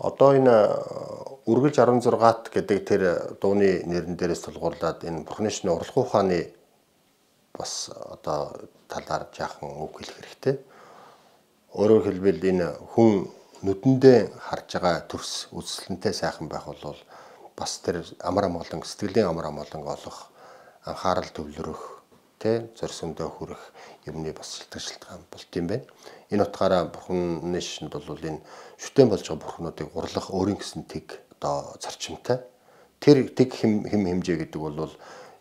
Одоо энэ үргэлж 16-ат гэдэг тэр дууны нэрэн дээрээс тулгуурлаад энэ Бурхны шөнө уралгын ухааны бас одоо талаар жаахан үг хэлэх хэрэгтэй. Өөрөөр хэлбэл энэ хүн нүдэндээ харж байгаа төрс үзэсгэлэнтэй сайхан байх бол бас тэр амар амгалан, сэтгэлийн амар амгалан олох, анхаарал төвлөрөх, тэ зорьсондоо хүрэх юмны бас шилтгаан болт юм байна. Энэ утгаараа Бурхны шашинд бол энэ шүтэн болж байгаа бурхнуудыг урлах өөрийн гэсэн тэг одоо зарчимтай. Тэр тэг хэм хэмжээ гэдэг бол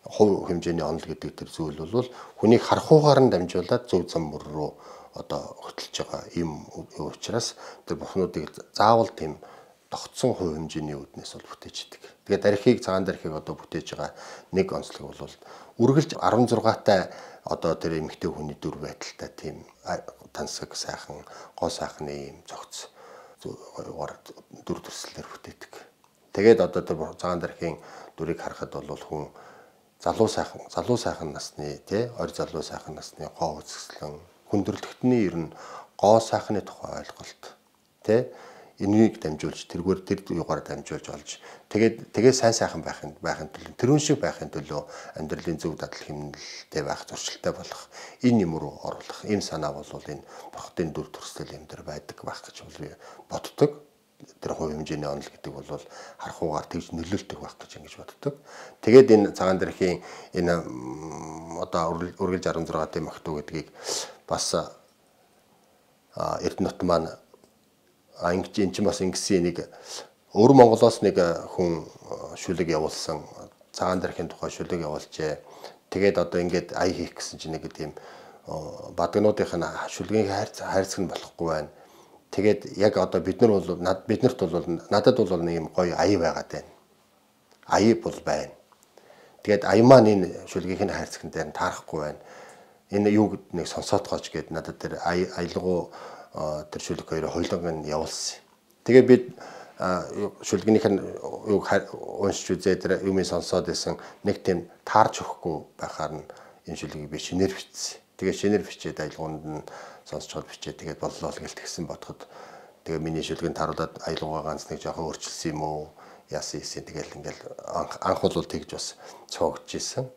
хувь хэмжээний онол гэдэг тэр зүйл бол хүнийг харахуугаар нь дамжуулаад зөв зам мөр рүү одоо хөтлөж байгаа юм учраас тэр бурхнуудыг заавал тийм тогтсон хувь хэмжээний үүднээс бол бүтээж идэг. Тэгээд дархийг цагаан дархийг одоо бүтээж байгаа нэг онцлог бол үргэлж 16-тай одоо тэр эмэгтэй хүний дүр байдалтай тийм тансаг сайхан, гоо сайхны юм зохиц дүр төрслөөр бүтээдэг. Тэгээд одоо тэр цагаан дархийн дүрийг харахад бол хүн залуу сайхан насны тий орь залуу сайхан насны гоо үзэсгэлэн, хүндрэлтний ер нь гоо сайхны тухай ойлголт тий энийг дамжуулж тэргээр тэр юугаар дамжуулж олж тэгээд сайн сайхан байхын төлөө тэрүүн шиг байхын төлөө амьдралын зөв дадал хэмнэлтэй байх, зуршилтай болох энэ юм руу оруулах ийм санаа бол энэ бурхны дүр төрсөл юм дээр байдаг байх гэж боддог. Тэр хувь хэмжээний онол гэдэг бол харахуугаар тэгж нөлөөлдөг байх гэж ингэж боддог. Тэгээд энэ цагаан дэрхийн энэ одоо үргэлж 16-ын магтуу гэдгийг бас Эрдэнэт маань ингэж эн чинь бас ингэсэн нэг өвөр Монголоос нэг хүн шүлэг явуулсан, цагаан дэрхийн тухай шүлэг явуулжээ. Тэгээд одоо ингээд ая хийх гэсэн чинь нэг тийм бадгнуудынх нь шүлгийн хайрцаг нь болохгүй байна. Тэгээд яг одоо бид нар бол биднэрт бол надад бол нэг юм гоё ая байгаад байна. Ая бол байна. Тэгээд ая маань энэ шүлгийнх нь хайрцагт дээр нь таарахгүй байна. Энэ юу нэг сонсоотгооч гээд надад тэр аялгуу тэр шүлэг хоёроо хоёуланг нь явуулсан. Тэгээд бид шүлгийнх нь юг уншиж үзээ тэр юмыг сонсоод байсан нэг тийм таарч өгөхгүй байхаар нь энэ шүлгийг би шинээр бичсэн. Тэгээд шинээр бичээд аялгуунд нь сонсчоод бичээд тэгээд боллоо л гэлтгсэн бодоход тэгээ миний шүлгэнд тааруулаад аялгуугаа ганц нэг жоохон өөрчилсөн юм уу яасан ийсэн тэгэл ингээл анх бол тэгж бас цоогдож исэн.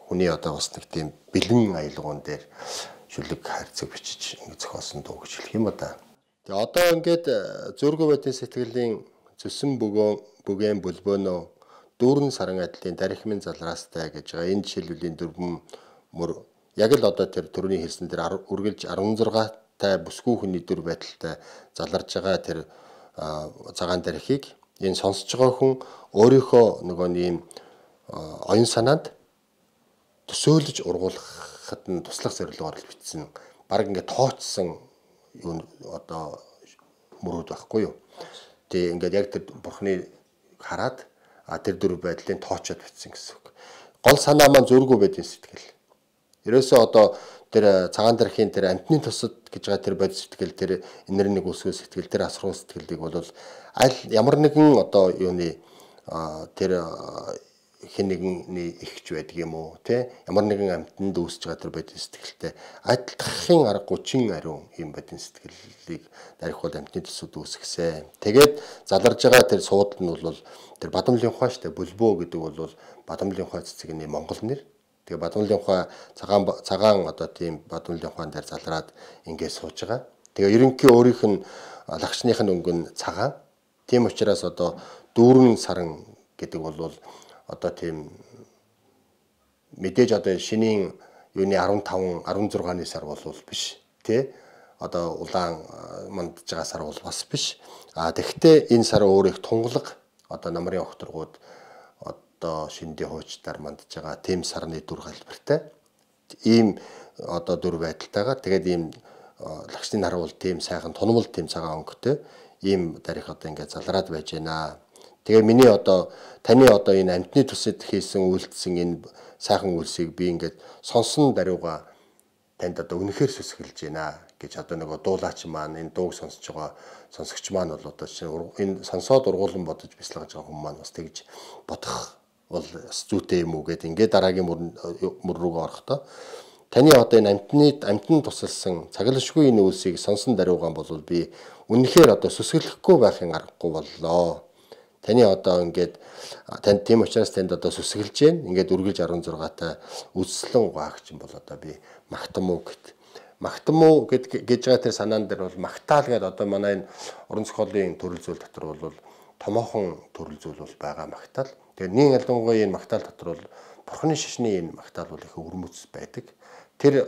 Хүний одоо бас нэг тийм бэлэн аялгуун дээр шүлэг хайрцаг бичиж ингэ зохиосон дуу гэж хэлэх юм да. Тэгээ одоо ингээд зөөргөө байдын сэтгэлийн зүсэн бөгөөн бөлбөөнөө дүүрэн саран адилын дархимын залраастай гэж байгаа. Энэ жишээлбэл энэ дөрвөн мөр яг л одоо тэр төрөний хэлсэн тэр үргэлж 16-тай бүсгүй хүний дүр байдалтай заларж байгаа тэр цагаан дархийг энэ сонсож байгаа хүн өөрийнхөө нөгөө ийм оюун санаанд төсөөлөж ургуулахад нь туслах зорилгоор л бичсэн. Бараг ингээд тооцсон юу одоо мөрүүд байхгүй юу. Тэгээ ингээд яг тэр бурхны хараад тэр дүр байдлыг тоочод бичсэн гэсэн үг. Гол санаа маань зөргөө байдгийн сэтгэл. Ерөөсөө одоо тэр цагаан дархийн тэр амтны тусад гэж байгаа тэр бодис сэтгэл, тэр энер нэг үсгэл сэтгэл, тэр асруу сэтгэлийг бол аль ямар нэгэн одоо юуны тэр хэн нэгний ихч байдаг юм уу те ямар нэгэн амтнд үүсэж байгаа тэр бодис сэтгэлтэй адилтгахын аргагүй чин ариун ийм бодис сэтгэлийг дарих бол амтны төсөд үүсгэсэн. Тэгээд заларж байгаа тэр суудал нь бол тэр Бадамлын ухаан штэ бөлбөө гэдэг бол Бадамлын ухаан цэцэгний монгол нэр. Тэгээ Бадамлын ухаан цагаан одоо тийм Бадамлын ухаан дээр залраад ингээд сууж байгаа. Тэгээ ерөнхий өөрийнх нь лагчных нь өнгө нь цагаан. Тийм учраас одоо дүүрэн саран гэдэг бол одоо тийм мэдээж одоо шинийн юуны 15 16-ны сар бол биш тий одоо улаан мандж байгаа сар бол бас биш. А тэгвэл энэ сар өөр их тунгалаг одоо намрын огторгууд одоо шиндийн хуучдаар мандж байгаа тийм сарны дүр галбиртай ийм одоо дүр байдалтайгаар тэгээд ийм лагчны нар бол тийм сайхан тунмал тийм цагаан өнгөтэй ийм дарих одоо ингээд залраад байж байна. Тэгээ миний одоо таны одоо энэ амтны төсөд хийсэн үйлдэлсэн энэ сайхан үйлсийг би ингээд сонсон даруйга танд одоо үнэхээр сүсгэлж байна гэж одоо нөгөө дуулаач маань энэ дууг сонсож байгаа сонсогч маань бол одоо энэ сонсоод ургуулan бодож бясалгаж байгаа хүн маань бас тэгж бодох бол бас зүйтэй юм уу гэд ингээд дараагийн мөр рүүгээ орохдоо таны одоо энэ амтны амтнд тусалсан цаглашгүй энэ үйлсийг сонсон даруйгаа бол би үнэхээр одоо сүсгэлэхгүй байхын аргагүй боллоо. Таны одоо ингээд танд тийм учраас танд одоо сүсгэлж гин ингээд үргэлж 16-тай үзслэн гаагч юм бол одоо би магтамуу гэт. Магтамуу гэж байгаа тэр санаан дээр бол магтаал гэдэг одоо манай энэ уран зохиолын төрөл зүйл дотор бол томоохон төрөл зүйл бол байгаа магтаал. Тэгээд нэг ялангуяа энэ магтаал дотор бол бурхны шашны энэ магтаал бол их өвөрмөц байдаг. Тэр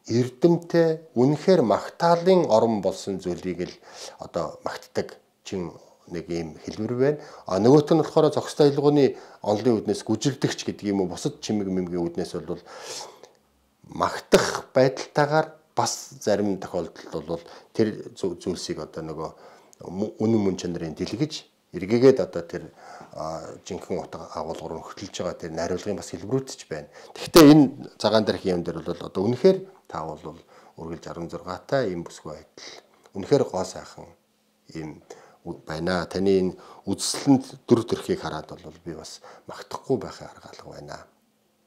эрдэмтэй үнэхээр магтаалын орон болсон зүйлийг л одоо магтдаг чин нэг ийм хэлбэр байна. А нөгөөх нь болохоор зохистой аялгауны онлын үүднээс гүжилдэгч гэдэг юм уу бусад чимэг мэмгийн үүднээс бол магтах байдалтайгаар бас зарим тохиолдолд бол тэр зүйлсийг одоо нөгөө үнэн мөн чанарын дэлгэж эргээгээд одоо тэр жинхэнэ утга агуулгаар хөтлөж байгаа тэр найруулгын бас хэлбэрүүд ч байна. Тэгэхдээ энэ цагаан дээрх юм дээр бол одоо үнэхээр та бол үргэлж 16-тай ийм бүсгүй байдал үнэхээр гоо сайхан ийм байна. Таны энэ үзэсгэлэнд дүр төрхийг хараад бол би бас магтахгүй байхын арга алга байна.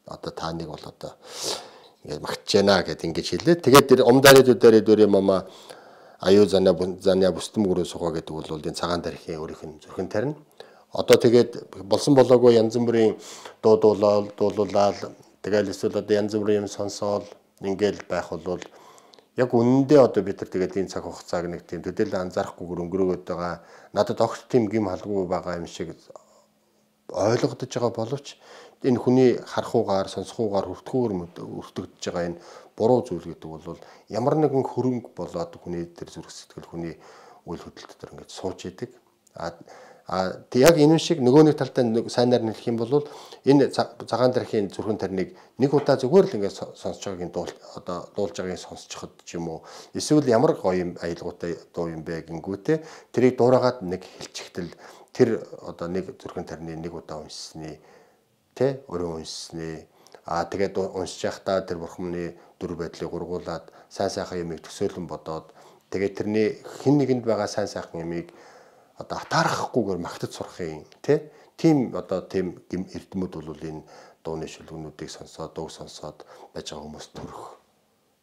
Одоо та нэг бол одоо ингээд магтж байна гэд ингэж хэлээ. Тэгээд тэр умдаарэ дүдээрэ дүрэ мама аюу заня заня бүстэн мөрөө суугаа гэдэг бол энэ цагаан дархийн өөрийнх нь зүрхэн тарина. Одоо тэгээд болсон болоогүй янз бүрийн дуу дуулуулаад тэгэл эсвэл одоо янз бүрийн юм сонсоол ингээл байх бол яг үнэндээ одоо бид нар тэгээд энэ цаг хугацааг нэг тийм төдийлөн анзаарахгүйгээр өнгөрөөгöd байгаа. Надад огт тийм гим халгүй байгаа юм шиг ойлгогдож байгаа боловч энэ хүний харахуугаар, сонсохуугаар, хүртэхүүгээр өртөгдөж байгаа энэ буруу зүйл гэдэг бол ямар нэгэн хөрөнгө болоод хүний тэр зүрх сэтгэл хүний үйл хөдлөл дотор ингээд сууж идэг. А яг энэ шиг нөгөө нэг талдаа сайнаар нэлэх юм бол энэ цагаан дархийн зүрхэн тарныг нэг удаа зүгээр л ингээд сонсож байгаагийн одоо дуулж байгаагийн сонсчиход ч юм уу эсвэл ямар гоё юм аялгаутай дуу юм бэ гингүүтээ тэрийг дуурайгаад нэг хэлчихтэл тэр одоо нэг зүрхэн тарны нэг удаа уншсны тэ өрөө уншсны а тэгээд уншиж байхдаа тэр бурхмны дүр байдлыг ургуулад сайн сайхан юмыг төсөөлөн бодоод тэгээд тэрний хэн нэгэнд байгаа сайн сайхан юмыг одоо атаархахгүйгээр магтаж сурахын тий тийм одоо тийм эрдэмүүд бол энэ дууны шүлгнүүдийг сонсоод дууг сонсоод байж байгаа хүмүүс төрөх.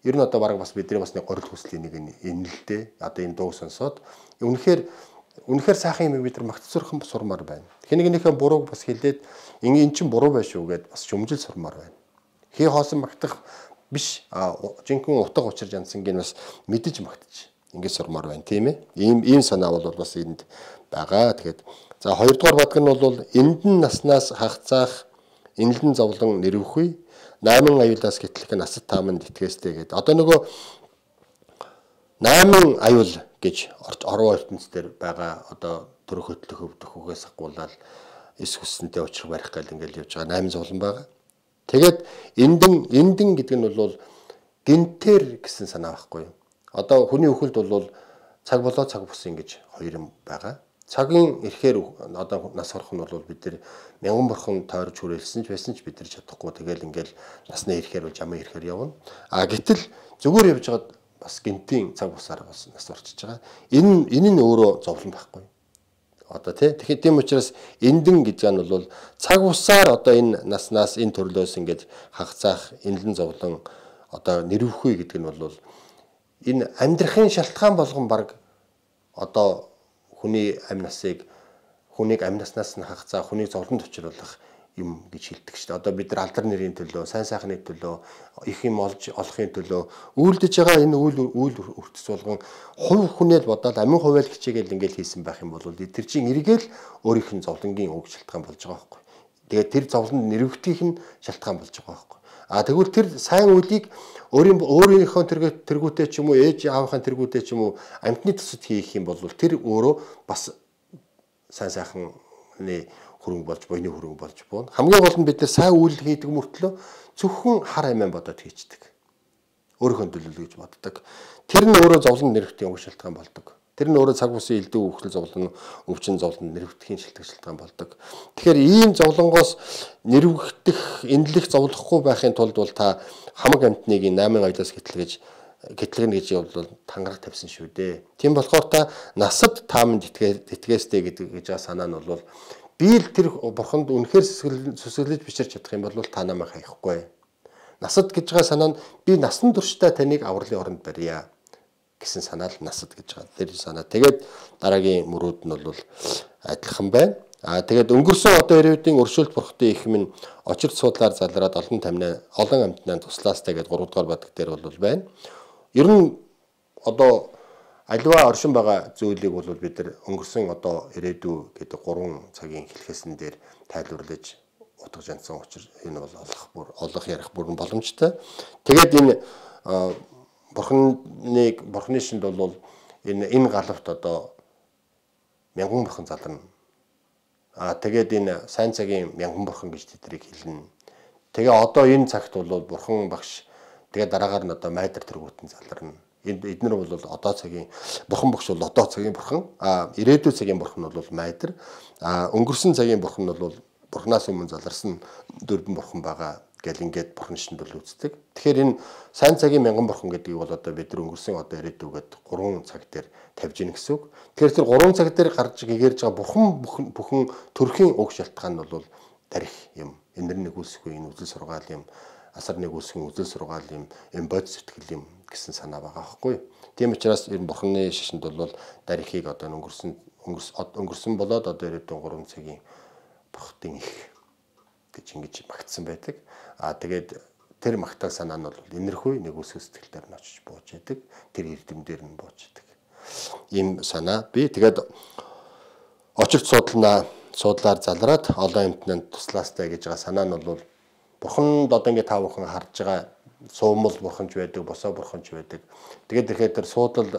Ер нь одоо бараг бас бидний бас нэг горил хүслийн нэг энэ л дээ. Одоо энэ дууг сонсоод үнэхээр сайхан юмыг бид нар магтаж сурах сурмаар байна. Хэн нэгнийхээ бурууг бас хэлээд энэ чинь буруу байх шүү гэд бас шүмжил сурмаар байна. Хий хоосон магтах биш жинхэнэ утга учир жансангийн бас мэдэж магтаж ингэж сурмаар байна тийм ээ. Ийм санаа бол бас энд байгаа. Тэгэхээр за хоёрдугаар бадаг нь бол эндэн наснаас хагацаах энэлэн зовлон нэрвэхгүй 8 аюулаас гэтлэх насад тааманд итгээстэй гэдэг. Одоо нөгөө 8 аюул гэж орвоо ертөнцийн байгаа одоо төрөх хөтлөх өвдөх үгээс агуулаад эс хүссэнтэй учрах барих гал ингээл явж байгаа 8 зовлон байгаа. Тэгээд эндэн гэдэг нь бол гинтэр гэсэн санаа байхгүй юу? Одоо хүний үхэлд бол цаг болоо цаг бус ингэж хоёр юм байгаа. Цагийн ирэхээр одоо нас орох нь бол бид нар мянган бурхан тойрж хүрээлсэн ч байсан ч бид нар чадахгүй тэгэл ингээл насны ирэхээр бол жамын ирэхээр явна. А гэтэл зүгээр явж байгаад бас гинтийн цаг бусаар бас нас орчиж байгаа. Энэ нь өөрөө зовлон байхгүй. Одоо тий. Тэгэхээр тийм учраас эндэн гэж нь бол цаг бусаар одоо энэ наснаас энэ төрлөөс ингэж хагацаах энэлэн зовлон одоо нэрвэхгүй гэдэг нь бол энэ амьдрахын шалтгаан болгон баг одоо хүний амь насыг хүнийг амь наснаас нь хагацаа хүнийг зовлонд учруулах юм гэж хэлдэг шүү дээ. Одоо бид нар алдар нэрийн төлөө, сайн сайхны төлөө, их юм олж олохын төлөө үйлдэж байгаа энэ үйл өртөц болгон хувь хүнээ л бодоод амин хувиал хичээгээл ингээл хийсэн байх юм бол тэр чинь эргээл өөрийнх нь зовлонгийн уг шалтгаан болж байгаа байхгүй. Тэгээд тэр зовлонд нэрвэгдэх нь шалтгаан болж байгаа байхгүй. А тэгвэл тэр сайн үйлийг өөрийнхөө тэргүүтэй ч юм уу ээж аавынхаа тэргүүтэй ч юм уу амьтны төсөд хийх юм бол тэр өөрөө бас сайн сайхны хөрөнгө болж буйны хөрөнгө болж буuna. Хамгийн гол нь бид нар сайн үйл хийдэг мөртлөө зөвхөн хар амиа бодоод хийчдэг. Өөрийнхөө төлөө гэж боддог. Тэр нь өөрөө зовлон нэрвэгдэх уг шалтгаан болдог. Тэр нь өөрөө цаг усын элдв үхэл зовлон, өвчин зовлон нэрвэгдэхийн шалтгаан болдог. Тэгэхээр ийм зовлонгоос нэрвэгдэх, энэлэх зовлохгүй байхын тулд бол та хамаг амьтныг 8 аюулаас гэтлэгнэ гэж бол тангараг тавьсан шүү дээ. Тийм болохоор та насад тааманд итгээстэй гэдэг гэж байгаа санаа нь бол би л тэр бурханд үнэхээр сүсгэлж биширч чадах юм бол та намайг хаяхгүй. Насад гэж байгаа санаа нь би насан туршдаа таныг авралын оронд барья. гэсэн санаа л насад гэж байгаа. Тэр санаа. Тэгээд дараагийн мөрүүд нь бол адилхан байна. Тэгээд өнгөрсөн одоо ирээдүйн өршөөлт бурхтын их минь очирт суудлаар залраад олон тамнаа олон амтнаа туслаастай гэдэг 3 дугаар бадаг дээр бол байна. Ер нь одоо аливаа оршин байгаа зүйлийг бол бид нар өнгөрсөн одоо ирээдүй гэдэг 3 цагийн хэлхээсэн дээр тайлбарлаж утга жанцсан учир энэ бол олох бүр олох ярих бүрэн боломжтой. Тэгээд энэ бурхны шинд бол энэ галавт одоо мянган бурхан заларна. Тэгээд энэ сайн цагийн мянган бурхан гэж тэднийг хэлнэ. Тэгээ одоо энэ цагт бол бурхан багш тэгээ дараагаар нь одоо майдар тэргүүтэн заларна. Эднэр бол одоо цагийн бурхан багш бол одоо цагийн бурхан, ирээдүйн цагийн бурхан бол майдар, өнгөрсөн цагийн бурхан нь бол бурханаас өмнө заларсан дөрвөн бурхан байгаа гэл ингээд бурхан шинд бол үздэг. Тэгэхээр энэ сайн цагийн мянган бурхан гэдгийг бол одоо бид нар өнгөрсөн одоо ирээдүйгээд 3 цаг дээр тавьж ийн гэсэн үг. Тэгэхээр тэр 3 цаг дээр гарч гэгэрж байгаа бурхан бүхэн төрхийн уг шалтгаан нь бол дарих юм. Энэр нэгүүлсэхгүй энэ үзэл сургаал юм, асар нэгүүлсэхгүй үзэл сургаал юм, энэ бод сэтгэл юм гэсэн санаа байгаа байхгүй. Тийм учраас энэ бурханы шашинд бол дарихыг одоо өнгөрсөн болоод одоо ирээдүйн 3 цагийн бурхтын их гэж ингэж магтсан байдаг. Тэгээд тэр магтаал санаа нь бол энэрхүү нэгүсэх сэтгэл дээр нь очиж бууж яадаг. Тэр эрдэм дээр нь бууж яадаг. Ийм санаа би тэгээд очирт суудлаар залраад олон юмтнанд туслаастай гэж байгаа санаа нь бол бурханд одоо ингэ та бүхэн харж байгаа суумал бурханч байдаг, босоо бурханч байдаг. Тэгээд тэгэхээр тэр суудал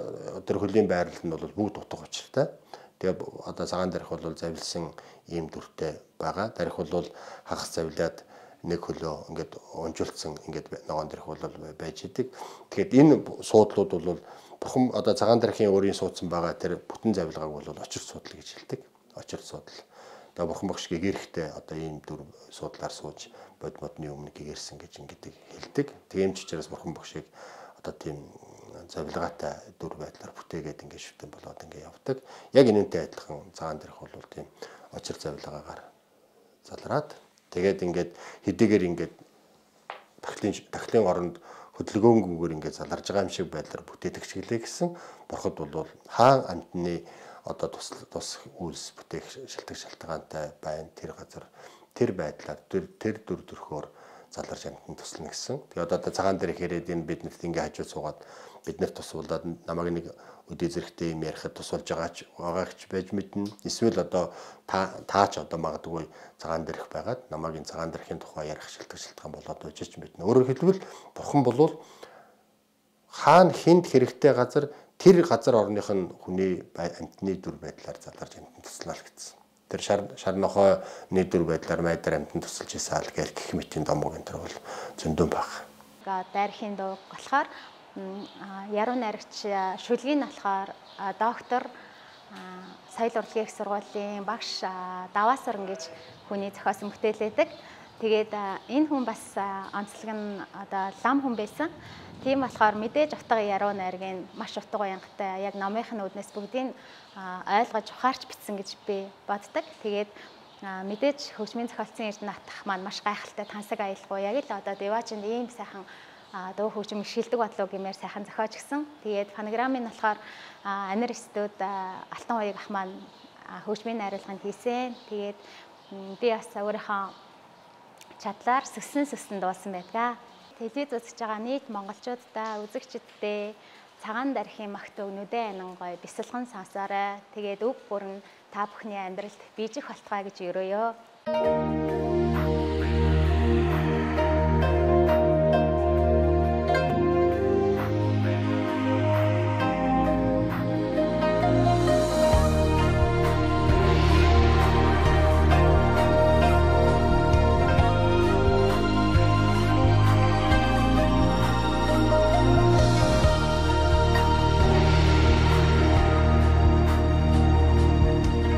тэр хөлийн байрлал нь бол бүгд утга учиртай. Тэгээ одоо цагаан дарих бол завилсан ийм дүртэй байгаа. Дарих бол хагас завилаад нэг хөлөө ингээд унжуулсан ингээд ногоон дарих бол байж идэг. Тэгэхээр энэ суудлууд бол бурхан одоо цагаан дарихын өөрийн суудсан байгаа тэр бүтэн завилгааг бол очир суудал гэж хэлдэг. Очир суудал. Тэгээ бурхан багш гэгэрхтэй одоо ийм дүр суудлаар сууж бод модны өмнө гэгэрсэн гэж ингээд хэлдэг. Тийм ч учраас бурхан багшийг одоо тийм завилгаатай дүр байдлаар бүтээгээд ингээд шүтэн болоод ингээд явдаг. Яг энэнтэй адилхан цагаан дэрх бол тийм очир завилгаагаар залраад тэгээд ингээд хэдийгээр ингээд тахлын оронд хөдөлгөөнгүүгээр ингээд заларж байгаа юм шиг байдлаар бүтээдэг чиглээ гэсэн бурхад бол хаан амтны одоо тус үйлс бүтээх шилдэг шалтгаантай байна. Тэр газар тэр байдлаар тэр дүр төрхөөр заларч амтны туслана гэсэн. Тэгээ одоо цагаан дээр хэрээд энэ биднэрт ингээ хажуу суугаад биднэрт тусвуулаад намайг нэг өдөө зэрэгтэй юм ярихад тусвалж байгаач байж мэднэ. Эсвэл одоо таач одоо магадгүй цагаан дээрх байгаад намайг энэ цагаан дээрхийн тухай ярих шилдэг шалтгаан болоод байж ч мэднэ. Өөрөөр хэлбэл бурхан болвол хаана хүнд хэрэгтэй газар тэр газар орных нь хүний амтны дүр байдлаар заларч амтны туслаа л гэсэн. Тэр шар нохойны дүр байдлаар майдар амтнд тусалж исэн ал гэл гэх мэтийн домог энэ төр бол зөндөн баг. Дайрхийн дуу болохоор яруу найрагч шүлгийн болохоор доктор соёл урлагийн их сургуулийн багш Даваасарн гэж хүний зохиосон бүтээлээдэг. Тэгээд энэ хүн бас онцлог нь одоо лам хүн байсан. Тийм болохоор мэдээж утга яруу найргийн маш утга уянгатай яг номынх нь үүднээс бүгдийг ойлгож ухаарч бичсэн гэж би боддог. Тэгээд мэдээж хөгжмийн зохиолцсон Эрдэнэ атах маань маш гайхалтай тансаг аялгау. Яг л одоо Деважинд ийм сайхан дуу хөгжим шилдэг бодлоо гэмээр сайхан зохиож гисэн. Тэгээд фонограмын нь болохоор Анир студ Алтан хуйг ах маань хөгжмийн найруулгыг хийсэн. Тэгээд би бас өөрийнхөө чадлаар сүссэн дуулсан байдаг. Телевиз үзэж байгаа нийт монголчуудаа, үзэгчддээ цагаан дархийн магт өгнүүдээ анан гой бясалган сонсоорой. Тэгээд үг бүрэн та бүхний амьдралд бийжих болтугай гэж өрөөё.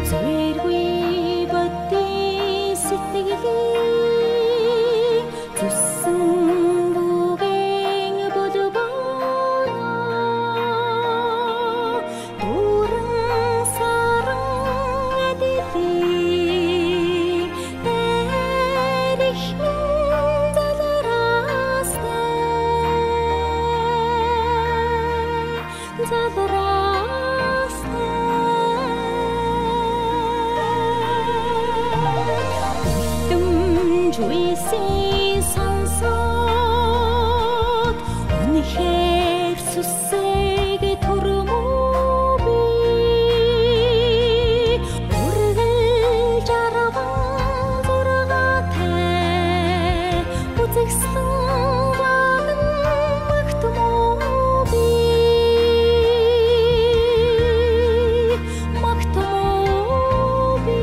Зүргүй бодис Үлдэмжүйсэн сонсоод үнэхээр сүсэг төрмөө би үргэлж 16-тай үзэгсэн вагн магтмуу би магтмуу би.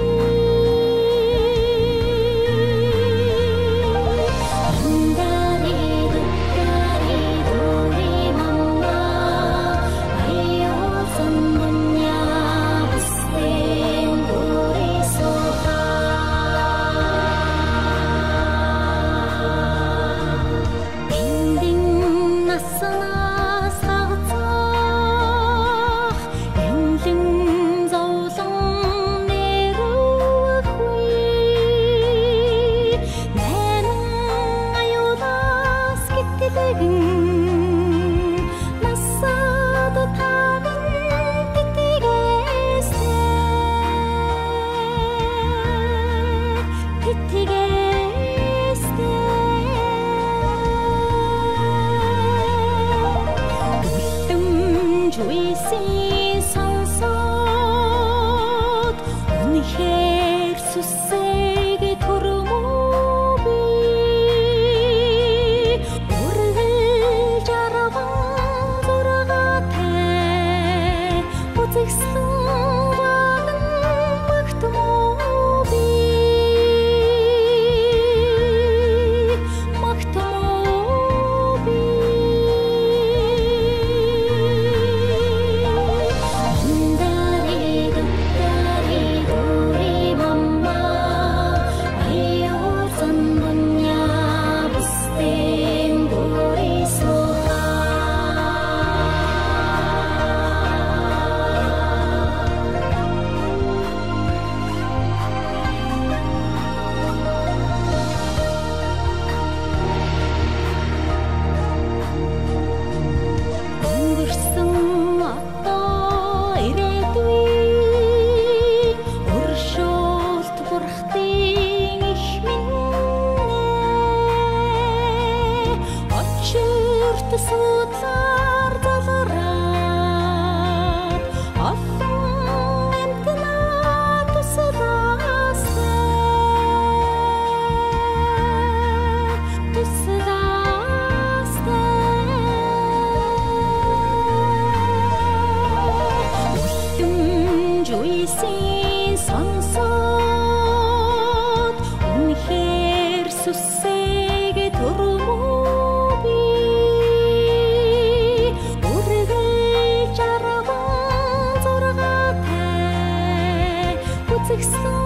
Үлдэмжүйсэн сонсоод үнэхээр сүсэг төрмөө би үргэлж 16-тай үзэгсэн вагн магтмуу би магтмуу би. Өнгөрсөн одоо ирээдүйн өршөөлт бурхтын их минь очирт судлаар залраад олон амьтнаа туслаастай туслаастай. Үлдэмжүйсэн сонсоод үнэхээр сүсэг төрмөө би үргэлж 16-тай үзэгсэн